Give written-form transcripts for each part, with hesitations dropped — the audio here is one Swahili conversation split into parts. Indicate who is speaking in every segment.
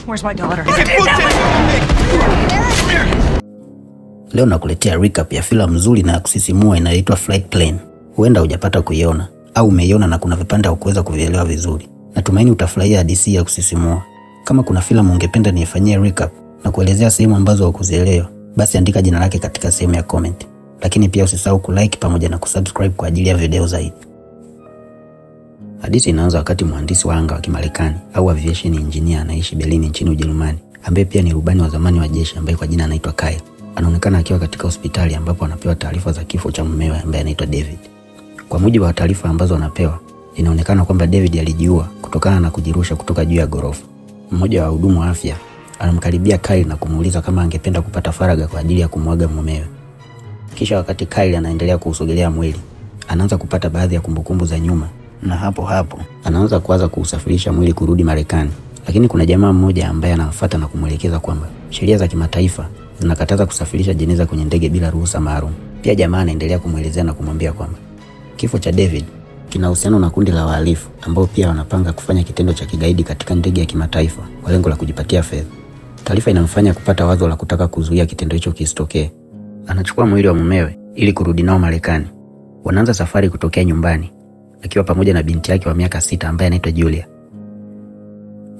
Speaker 1: Where's my daughter?
Speaker 2: Leo nakuletea recap ya filamu nzuri na ya kusisimua inayoitwa Flight Plan. Huenda hujapata kuiona au umeiona na kuna vipande hukuweza kuvielewa vizuri. Natumaini utafurahia hadithi ya kusisimua. Kama kuna filamu ungependa niifanyie recap na kuelezea sehemu ambazo hukuzielewa, basi andika jina lake katika sehemu ya comment. Lakini pia usisahau kulike pamoja na kusubscribe kwa ajili ya video zaidi. Hadithi inaanza wakati mhandisi wa anga wa Kimarekani au aviation engineer anaishi Berlin nchini Ujerumani, ambaye pia ni rubani wa zamani wa jeshi ambaye kwa jina anaitwa Kyle. Anaonekana akiwa katika hospitali ambapo anapewa taarifa za kifo cha mumewe ambaye anaitwa David. Kwa mujibu wa taarifa ambazo anapewa, inaonekana kwamba David alijiua kutokana na kujirusha kutoka juu ya ghorofa. Mmoja wa wahudumu wa afya anamkaribia Kyle na kumuuliza kama angependa kupata faragha kwa ajili ya kumuaga mumewe. Kisha wakati Kyle anaendelea kuusogelea mwili, anaanza kupata baadhi ya kumbukumbu za nyuma na hapo hapo anaanza kuwaza kuusafirisha mwili kurudi Marekani. Lakini kuna jamaa mmoja ambaye anamfuata na kumwelekeza kwamba sheria za kimataifa zinakataza kusafirisha jeneza kwenye ndege bila ruhusa maalum. Pia jamaa anaendelea kumwelezea na kumwambia kwamba kifo cha David kina uhusiano na kundi la wahalifu ambao pia wanapanga kufanya kitendo cha kigaidi katika ndege ya kimataifa kwa lengo la kujipatia fedha. Taarifa inamfanya kupata wazo la kutaka kuzuia kitendo hicho kisitokee. Anachukua mwili wa mumewe ili kurudi nao Marekani. Wanaanza safari kutokea nyumbani akiwa pamoja na binti yake wa miaka 6 ambaye anaitwa Julia.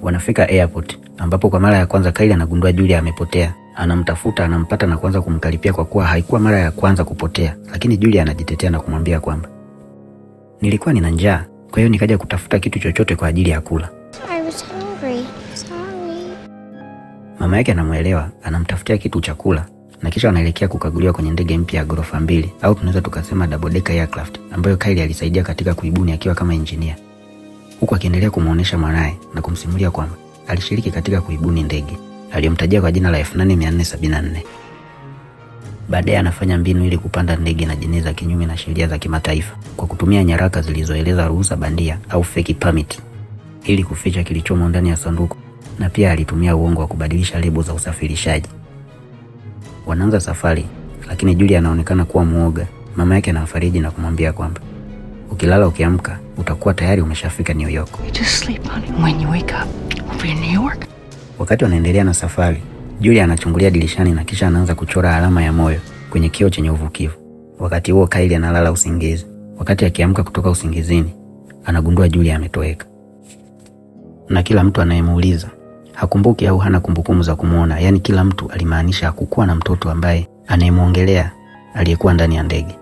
Speaker 2: Wanafika airport ambapo kwa mara ya kwanza Kyle anagundua Julia amepotea. Anamtafuta, anampata na kuanza kumkaripia kwa kuwa haikuwa mara ya kwanza kupotea, lakini Julia anajitetea na kumwambia kwamba nilikuwa nina njaa, kwa hiyo nikaja kutafuta kitu chochote kwa ajili ya kula.
Speaker 3: I was hungry. Sorry.
Speaker 2: Mama yake anamwelewa, anamtafutia kitu cha kula na kisha wanaelekea kukaguliwa kwenye ndege mpya ya ghorofa mbili au tunaweza tukasema double decker aircraft ambayo Kyle alisaidia katika kuibuni akiwa kama engineer, huku akiendelea kumuonesha mwanaye na kumsimulia kwamba alishiriki katika kuibuni ndege aliyomtajia kwa jina la 8474. Baadaye anafanya mbinu ili kupanda ndege na jeneza kinyume na sheria za kimataifa kwa kutumia nyaraka zilizoeleza ruhusa bandia au fake permit ili kuficha kilichomo ndani ya sanduku, na pia alitumia uongo wa kubadilisha lebo za usafirishaji. Wanaanza safari, lakini Julia anaonekana kuwa muoga. Mama yake anamfariji na kumwambia kwamba ukilala ukiamka utakuwa tayari umeshafika New York.
Speaker 1: You just sleep, honey. When you wake up, we'll be in New York.
Speaker 2: Wakati wanaendelea na safari, Julia anachungulia dirishani na kisha anaanza kuchora alama ya moyo kwenye kioo chenye uvukivu. Wakati huo Kyle analala usingizi. Wakati akiamka kutoka usingizini, anagundua Julia ametoweka, na kila mtu anayemuuliza hakumbuki au hana kumbukumbu za kumwona. Yaani kila mtu alimaanisha hakukuwa na mtoto ambaye anayemwongelea aliyekuwa ndani ya ndege.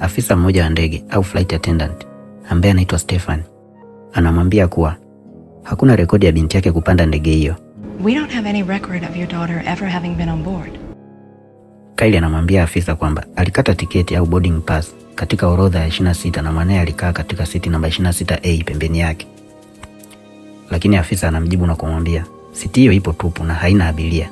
Speaker 2: Afisa mmoja wa ndege au flight attendant ambaye anaitwa Stefan anamwambia kuwa hakuna rekodi ya binti yake kupanda ndege hiyo.
Speaker 1: We don't have any record of your daughter ever having been on board.
Speaker 2: Kyle anamwambia afisa kwamba alikata tiketi au boarding pass katika orodha ya 26 na mwanaye alikaa katika siti namba 26A pembeni yake. Lakini afisa anamjibu na kumwambia siti hiyo ipo tupu na haina abiria.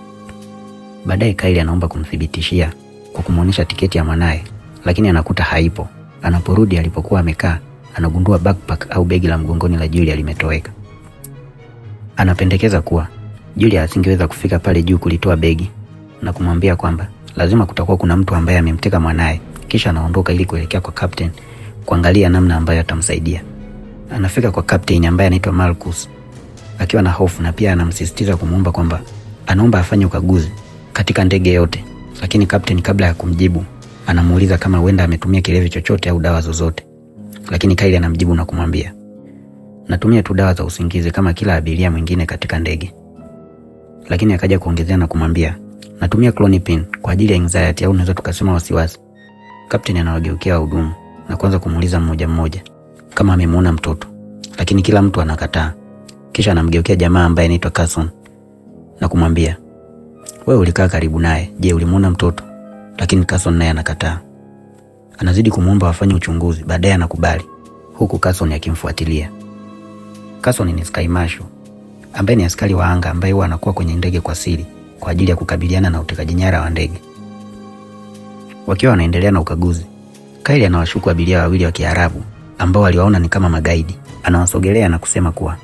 Speaker 2: Baadaye Kyle anaomba kumthibitishia kwa kumwonyesha tiketi ya mwanaye, lakini anakuta haipo. Anaporudi alipokuwa amekaa, anagundua backpack au begi la mgongoni la Julia limetoweka. Anapendekeza kuwa Julia asingeweza kufika pale juu kulitoa begi na kumwambia kwamba lazima kutakuwa kuna mtu ambaye amemteka mwanaye. Kisha anaondoka ili kuelekea kwa captain kuangalia namna ambayo atamsaidia. Anafika kwa captain ambaye anaitwa Marcus akiwa na hofu na pia anamsisitiza kumwomba kwamba anaomba afanye ukaguzi katika ndege yote, lakini captain kabla ya kumjibu anamuuliza kama huenda ametumia kilevi chochote au dawa zozote, lakini Kyle anamjibu na kumwambia natumia tu dawa za usingizi kama kila abiria mwingine katika ndege. Lakini akaja kuongezea na kumwambia natumia Klonopin kwa ajili ya anxiety au unaweza tukasema wasiwasi. Captain anawageukia wahudumu na kuanza kumuuliza mmoja mmoja kama amemuona mtoto, lakini kila mtu anakataa. Kisha anamgeukia jamaa ambaye anaitwa Carson na kumwambia wewe ulikaa karibu naye, je, ulimuona mtoto? Lakini Carson naye anakataa. Anazidi kumwomba wafanye uchunguzi, baadaye anakubali, huku Carson akimfuatilia. Carson ni Sky Marshal ambaye ni askari wa anga ambaye huwa anakuwa kwenye ndege kwa siri kwa ajili ya kukabiliana na utekaji nyara wa ndege. Wakiwa wanaendelea na ukaguzi, Kyle anawashuku abiria wawili wa Kiarabu ambao waliwaona ni kama magaidi. Anawasogelea na kusema kuwa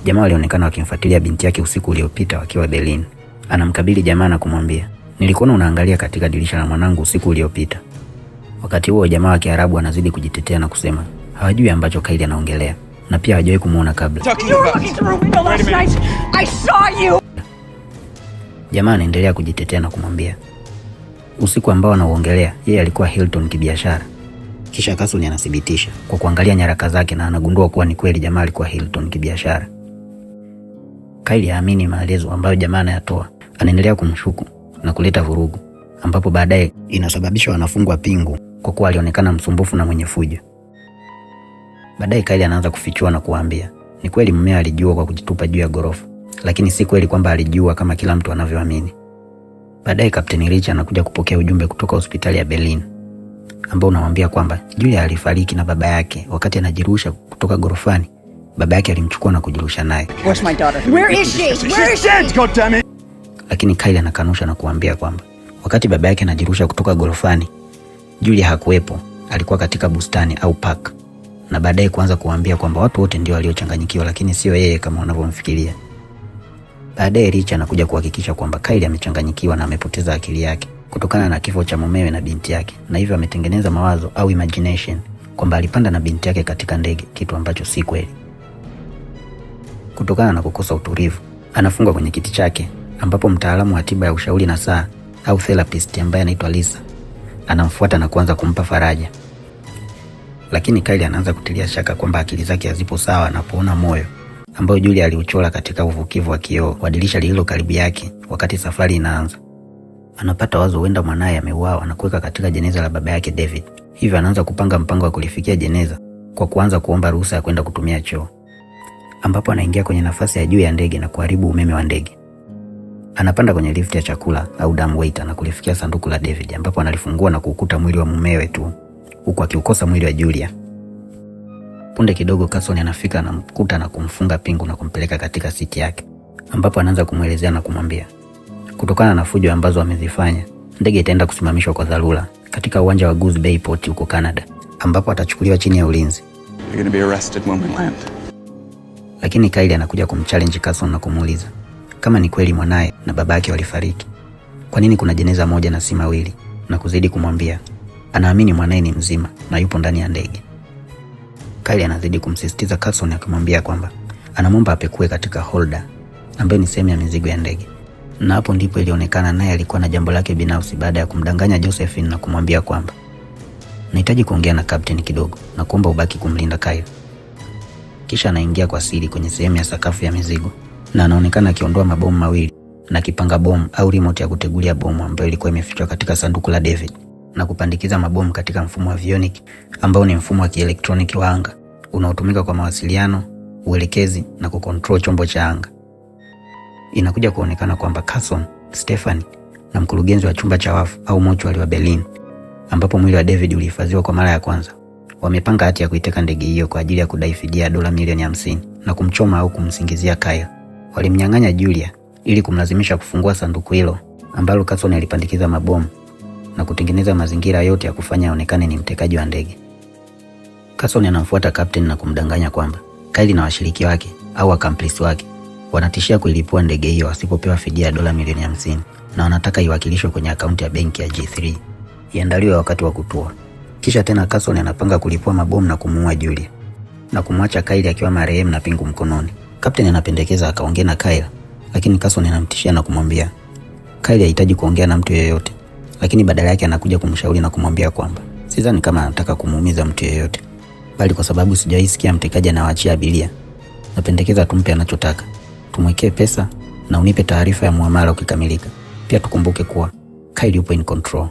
Speaker 2: jamaa walionekana wakimfuatilia binti yake usiku uliopita wakiwa Berlin. Anamkabili jamaa na kumwambia, nilikuona unaangalia katika dirisha la mwanangu usiku uliopita. Wakati huo jamaa wa Kiarabu anazidi kujitetea na kusema hawajui ambacho Kyle anaongelea na pia hawajawahi kumuona kabla.
Speaker 1: You were looking through a window last night.
Speaker 4: I saw you!
Speaker 2: Jamaa anaendelea kujitetea na kumwambia usiku ambao anauongelea yeye alikuwa Hilton kibiashara. Kisha Carson anathibitisha kwa kuangalia nyaraka zake na anagundua kuwa ni kweli jamaa alikuwa Hilton kibiashara. Kyle haamini maelezo ambayo jamaa anayatoa, anaendelea kumshuku na kuleta vurugu, ambapo baadaye inasababisha wanafungwa pingu kwa kuwa alionekana msumbufu na mwenye fujo. Baadaye Kyle anaanza kufichua na kuwaambia ni kweli mumewe alijiua kwa kujitupa juu ya ghorofa, lakini si kweli kwamba alijiua kama kila mtu anavyoamini. Baadaye Kapteni Rich anakuja kupokea ujumbe kutoka hospitali ya Berlin ambao unamwambia kwamba Julia alifariki na baba yake wakati anajirusha kutoka ghorofani. Baba yake alimchukua na kujirusha naye.
Speaker 4: Where's my daughter? Where is she? Where is she?
Speaker 5: Dead, goddammit!
Speaker 2: Lakini Kyle anakanusha na kuambia kwamba wakati baba yake anajirusha kutoka ghorofani, Julia hakuwepo, alikuwa katika bustani au park, na baadaye kuanza kuambia kwamba watu wote ndio waliochanganyikiwa, lakini sio yeye kama wanavyomfikiria. Baadaye Rich anakuja kuhakikisha kwamba Kyle amechanganyikiwa na amepoteza akili yake kutokana na kifo cha mumewe na binti yake, na hivyo ametengeneza mawazo au imagination kwamba alipanda na binti yake katika ndege, kitu ambacho si kweli. Kutokana na kukosa utulivu, anafungwa kwenye kiti chake, ambapo mtaalamu wa tiba ya ushauri nasaha au therapist ambaye anaitwa Lisa anamfuata na kuanza kumpa faraja. Lakini Kyle anaanza kutilia shaka kwamba akili zake hazipo sawa anapoona moyo ambayo Julia aliuchora katika uvukivu wa kioo wa dirisha lililo karibu yake wakati safari inaanza. Anapata wazo huenda mwanaye ameuawa na kuweka katika jeneza la baba yake David. Hivyo anaanza kupanga mpango wa kulifikia jeneza kwa kuanza kuomba ruhusa ya kwenda kutumia choo, ambapo anaingia kwenye nafasi ya juu ya ndege na kuharibu umeme wa ndege. Anapanda kwenye lift ya chakula au dumbwaiter na kulifikia sanduku la David, ambapo analifungua na kuukuta mwili wa mumewe tu, huku akiukosa mwili wa Julia. Punde kidogo Carson anafika, anamkuta na kumfunga pingu na kumpeleka katika siti yake, ambapo anaanza kumwelezea na kumwambia kutokana na fujo ambazo amezifanya, ndege itaenda kusimamishwa kwa dharura katika uwanja wa Goose Bay Port huko Canada, ambapo atachukuliwa chini ya ulinzi.
Speaker 5: You're gonna be arrested when we land.
Speaker 2: Lakini Kyle anakuja kumchallenge Carson na kumuuliza kama ni kweli mwanaye na baba yake walifariki, kwa nini kuna jeneza moja na si mawili, na kuzidi kumwambia anaamini mwanaye ni mzima na yupo ndani ya ndege. Kyle anazidi kumsisitiza Carson akimwambia kwamba anamwomba apekue katika holder ambayo ni sehemu ya mizigo ya ndege, na hapo ndipo ilionekana naye alikuwa na jambo lake binafsi baada ya kumdanganya Josephine na kumwambia kwamba nahitaji kuongea na captain kidogo na kuomba ubaki kumlinda Kyle. Kisha anaingia kwa siri kwenye sehemu ya sakafu ya mizigo na anaonekana akiondoa mabomu mawili na kipanga bomu au remote ya kutegulia bomu ambayo ilikuwa imefichwa katika sanduku la David na kupandikiza mabomu katika mfumo wa avionic ambao ni mfumo wa kielektroniki wa anga unaotumika kwa mawasiliano, uelekezi na kucontrol chombo cha anga. Inakuja kuonekana kwamba Carson, Stephanie na mkurugenzi wa chumba cha wafu au mochwari wa Berlin ambapo mwili wa David ulihifadhiwa kwa mara ya kwanza, wamepanga hati ya kuiteka ndege hiyo kwa ajili ya kudai fidia ya dola milioni 50 na kumchoma au kumsingizia Kyle. Walimnyang'anya Julia ili kumlazimisha kufungua sanduku hilo ambalo Carson alipandikiza mabomu na kutengeneza mazingira yote ya kufanya aonekane ni mtekaji wa ndege. Carson anamfuata captain na kumdanganya kwamba Kyle na washiriki wake au accomplice wake wanatishia kuilipua ndege hiyo wasipopewa fidia ya dola milioni 50 na wanataka iwakilishwe kwenye akaunti ya benki ya G3 iandaliwe wakati wa kutua. Kisha tena Carson anapanga kulipua mabomu na kumuua Julia na kumwacha Kyle akiwa marehemu na pingu mkononi. Captain anapendekeza akaongee na Kyle, lakini Carson anamtishia na kumwambia Kyle hahitaji kuongea na mtu yeyote, lakini badala yake anakuja kumshauri na kumwambia kwamba sidhani kama anataka kumuumiza mtu yeyote, bali kwa sababu sijawahi sikia mtekaji anawaachia abiria, napendekeza tumpe anachotaka, tumwekee pesa na unipe taarifa ya muamala ukikamilika. Pia tukumbuke kuwa Kyle yupo in control.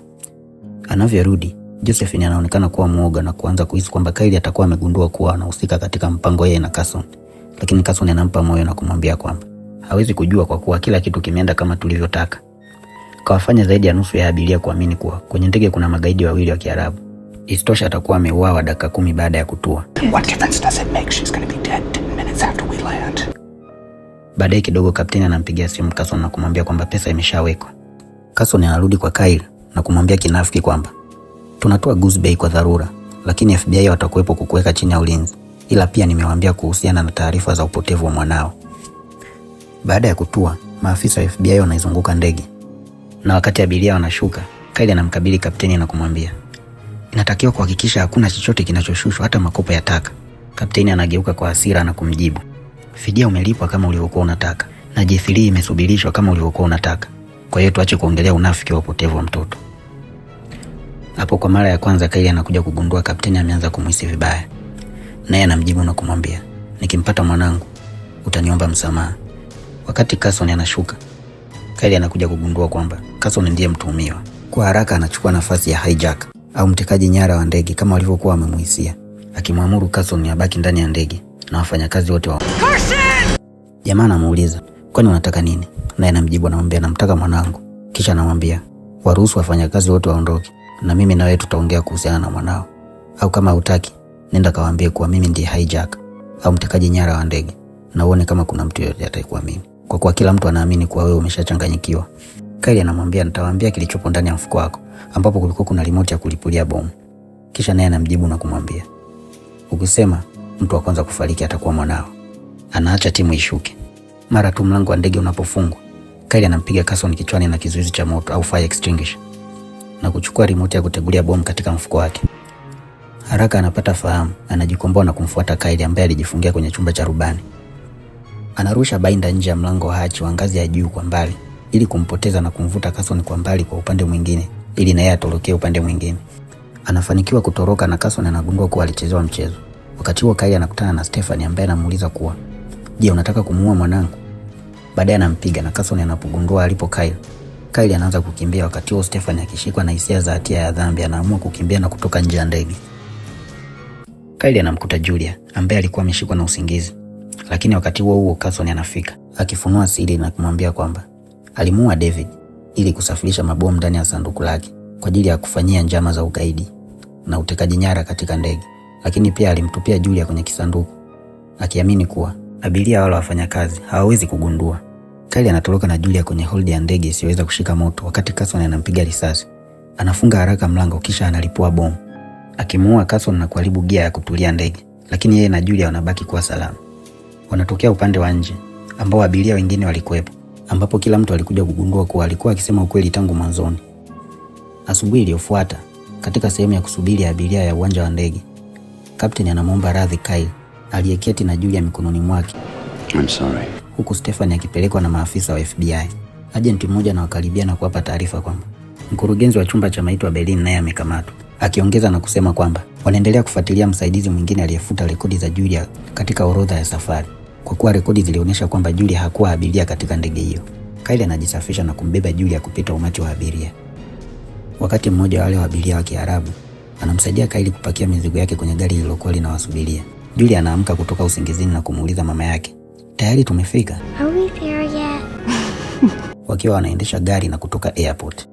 Speaker 2: Anavyorudi, Josephine anaonekana kuwa mwoga na kuanza kuhisi kwamba Kyle atakuwa amegundua kuwa anahusika katika mpango yeye na Carson, lakini Carson anampa moyo na kumwambia kwamba hawezi kujua kwa kuwa kila kitu kimeenda kama tulivyotaka. Kawafanya zaidi ya nusu ya abiria kuamini kuwa kwenye ndege kuna magaidi wawili wa Kiarabu. Isitoshe atakuwa ameuawa dakika 10 baada ya kutua.
Speaker 5: What difference does it make? She's gonna be dead 10 minutes after we land.
Speaker 2: Baadaye kidogo kapteni anampigia simu Carson na kumwambia kwamba pesa imeshawekwa. Carson anarudi kwa Kyle na kumwambia kinafiki kwamba tunatua Goose Bay kwa dharura, lakini FBI watakuwepo kukuweka chini ya ulinzi, ila pia nimewaambia kuhusiana na taarifa za upotevu wa mwanao. Baada ya kutua, maafisa wa FBI wanaizunguka ndege, na wakati abiria wanashuka, Kyle anamkabili kapteni na kumwambia inatakiwa kuhakikisha hakuna chochote kinachoshushwa, hata makopo ya taka. Kapteni anageuka kwa hasira na kumjibu, fidia umelipwa kama ulivyokuwa unataka, Na J3 imesubirishwa kama ulivyokuwa unataka. Kwa hiyo tuache kuongelea unafiki wa upotevu wa mtoto. Hapo kwa mara ya kwanza Kyle anakuja kugundua kapteni ameanza kumhisi vibaya. Naye anamjibu na kumwambia, "Nikimpata mwanangu, utaniomba msamaha." Wakati Carson anashuka, Kyle anakuja kugundua kwamba Carson ndiye mtuhumiwa. Kwa haraka anachukua nafasi ya hijack au mtekaji nyara wa ndege kama walivyokuwa wamemuhisia, akimwamuru Carson abaki ndani ya ndege na wafanyakazi wote wa. Jamaa anamuuliza, "Kwani unataka nini?" Naye anamjibu, anamwambia, "Namtaka mwanangu." Kisha anamwambia, "Waruhusu wafanyakazi wote waondoke na mimi na wewe tutaongea kuhusiana na mwanao, au kama hutaki, nenda kawaambie kuwa mimi ndiye hijack au mtekaji nyara wa ndege, na uone kama kuna mtu yeyote atakayekuamini, kwa kuwa kila mtu anaamini kuwa wewe umeshachanganyikiwa." Kyle anamwambia, "Nitawaambia kilichopo ndani ya mfuko wako," ambapo kulikuwa kuna remote ya kulipulia bomu. Kisha naye anamjibu na kumwambia, "Ukisema mtu wa kwanza kufariki atakuwa mwanao." Anaacha timu ishuke. Mara tu mlango wa ndege unapofungwa, Kyle anampiga Carson kichwani na kizuizi cha moto au fire extinguisher na kuchukua remote ya kutegulia bomu katika mfuko wake. Haraka anapata fahamu, anajikomboa na kumfuata Kyle ambaye alijifungia kwenye chumba cha rubani. Anarusha binder nje ya mlango wa hatch wa ngazi ya juu kwa mbali ili kumpoteza na kumvuta Carson kwa mbali kwa upande mwingine ili naye atorokee upande mwingine. Anafanikiwa kutoroka na Carson anagundua kuwa alichezewa mchezo. Wakati huo Kyle anakutana na Stephanie ambaye anamuuliza kuwa, "Je, unataka kumuua mwanangu?" Baadaye anampiga na Carson anapogundua alipo Kyle, Kyle anaanza kukimbia. Wakati huo Stephanie akishikwa na hisia za hatia ya dhambi anaamua kukimbia na kutoka nje ya ndege. Kyle anamkuta Julia ambaye alikuwa ameshikwa na usingizi, lakini wakati huo huo Carson anafika akifunua siri na kumwambia kwamba alimuua David ili kusafirisha mabomu ndani ya sanduku lake kwa ajili ya kufanyia njama za ugaidi na utekaji nyara katika ndege, lakini pia alimtupia Julia kwenye kisanduku akiamini kuwa abiria wala wafanyakazi hawawezi kugundua. Kyle anatoroka na Julia kwenye hold ya ndege isiyoweza kushika moto, wakati Carson anampiga risasi. Anafunga haraka mlango kisha analipua bomu akimuua Carson na kuharibu gia ya kutulia ndege, lakini yeye na Julia wanabaki kuwa salama. Wanatokea upande wa nje ambao abiria wengine walikuwepo, ambapo kila mtu alikuja kugundua kuwa alikuwa akisema ukweli tangu mwanzoni. Asubuhi iliyofuata, katika sehemu ya kusubiri abiria ya uwanja wa ndege, kapteni anamwomba radhi Kyle aliyeketi na Julia mikononi mwake,
Speaker 5: I'm sorry.
Speaker 2: Huku Stephanie akipelekwa na maafisa wa FBI. Ajenti mmoja anawakaribia na kuwapa taarifa kwamba mkurugenzi wa chumba cha maiti wa Berlin naye amekamatwa, akiongeza na kusema kwamba wanaendelea kufuatilia msaidizi mwingine aliyefuta rekodi za Julia katika orodha ya safari, kwa kuwa rekodi zilionyesha kwamba Julia hakuwa abiria katika ndege hiyo. Kyle anajisafisha na kumbeba Julia kupita umati wa abiria. Wakati mmoja wa wale wa abiria wa Kiarabu anamsaidia Kyle kupakia mizigo yake kwenye gari lililokuwa linawasubiria. Julia anaamka kutoka usingizini na kumuuliza mama yake, "Tayari tumefika?"
Speaker 3: Are we there yet?
Speaker 2: Wakiwa wanaendesha gari na kutoka airport.